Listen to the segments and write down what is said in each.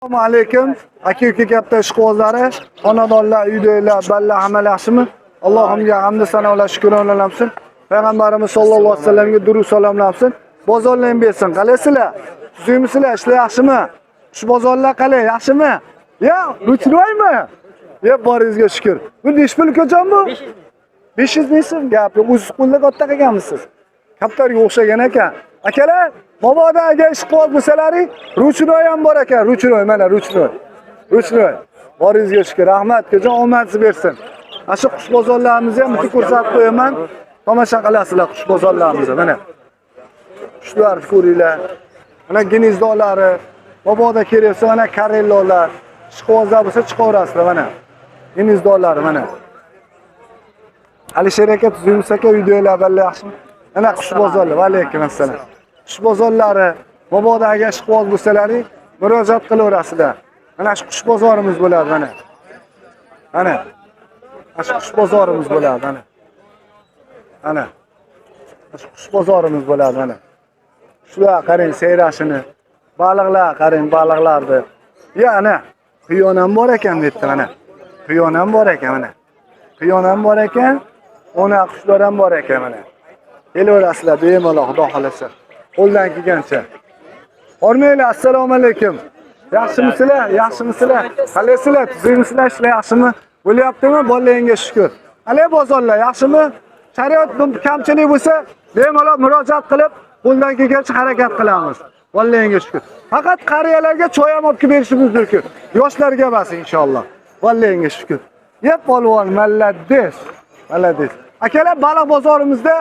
Assalomu alaykum. Aka uka katta ishqibozlari, xonadonlar, uydagilar, balla hamma yaxshimi? Allohimga hamd sanolar, shukronalar bo'lsin. Payg'ambarimiz sollallohu alayhi vasallamga durud salomlar bo'lsin. Bozorlar ham bersin. Qalaysizlar? Tuzukmisizlar? Ishlar yaxshimi? Shu bozorlar qalay, yaxshimi? Ya, ruchnoymi? Ya, boringizga shukr. Bu nechi pul ukajon bu? 500 ming so'm gap yo'q. O'ziz qo'lda katta qilganmisiz? Kaptarga o'xshagan ekan. Akalar, mabodo agar ishqiboz bo'lsalaring, ruchnoy ham bor ekan, ruchnoy, mana ruchnoy. Ruchnoy. Boringizga shukr. Rahmat, ukajon, omadingizni bersin. Mana shu qush bozorlarimizni ham bitta ko'rsatib qo'yaman. Tomosha qilasizlar qush bozorlarimizni, mana. Qushlarni ko'ringlar. Mana gnezdolari, mabodo kerak bo'lsa mana karellolar, ishqibozlar bo'lsa chiqaverasizlar mana. Gnezdolari mana. Alisher aka tuzukmisiz aka, videolar balla yaxshimi? Mana qush bozorlar, va alaykum assalom. Qush bozorlari, mabodo agar ishqiboz bo'lsalaring, murojaat qilaverasizlar. Mana shu qush bozorimiz bo'ladi mana. Mana. Mana shu qush bozorimiz bo'ladi mana. Mana. Mana shu qush bozorimiz bo'ladi mana. Shular qarang sayrashini. Baliqlar qarang baliqlarni. Ya ana, quyon ham bor ekan bu yerda mana. Quyon ham bor ekan mana. Quyon ham bor ekan, ona qushlar ham bor ekan mana. Kelaverasizlar bemalol, xudo xolasa. Qo'ldan kelgancha. Hormanglar, assalomu alaykum. Yaxshimisizlar? Yaxshimisizlar? Qalaysizlar? Tuzukmisizlar? Ishlar yaxshimi? Bo'lyaptimi? Bolalarga shukr. Qalay bozorlar yaxshimi? Sharoit kamchilik bo'lsa, bemalol murojaat qilib, qo'ldan kelgancha harakat qilamiz. Bolalarga shukr. Faqat qariyalarga choy ham olib kelib berishimiz mumkin. Yoshlarga emas inshaalloh. Bolalarga shukr. Yep polvon, молодец. Молодец. Akalar, baliq bozorimizda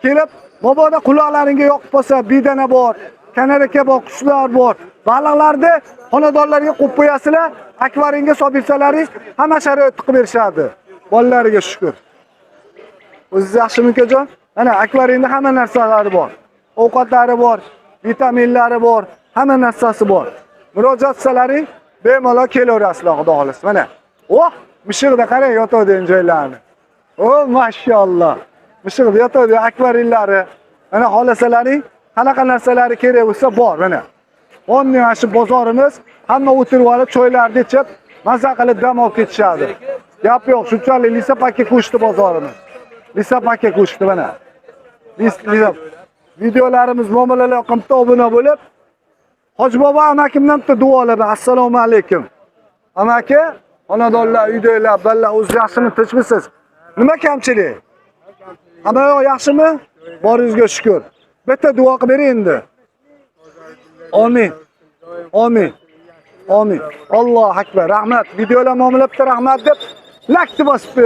kelib, mabodo quloqlaringga yoqib qolsa, bedana bor, kanaraka bor, qushlar bor. Baliqlarni xonadonlarga qo'yib qo'yasizlar, akvaringga solib bersalaringiz, hamma sharoitni qilib berishadi. Bolalariga shukr. O'zingiz yaxshimi ukajon? Mana akvaringda hamma narsalari bor. Ovqatlari bor, vitaminlari bor, hamma narsasi bor. Murojaat qilsalaring, bemalol kelaverasizlar, xudo xolasa. Mana. Oh, mishiqda qarang yotadigan joylarini. O, mashalloh. Mishiqda yotadigan akvarinlari. Mana xohlasalaring, qanaqa narsalari kerak bo'lsa bor mana. Onni mana shu bozorimiz hamma o'tirib olib choylarni ichib, maza qilib dam olib ketishadi. Gap yo'q, shunchalik Lisapakka qo'shdi bozorimiz. Lisapakka qo'shdi mana. Videolarimiz muomalalar yoqimli obuna bo'lib, Hoji bobo amakimdan bitta duo olaman. Assalomu alaykum. Amaki, xonadonlar, uydagilar, balla o'zi yaxshimi, tinchmisiz? Nima kamchilik? Hamma yoq yaxshimi? Boringizga shukr. Bitta duo qilib bering endi. Amin. Amin. Amin. Allohu akbar. Rahmat. Videolar muomala bitta rahmat deb lakni bosib qo'ying.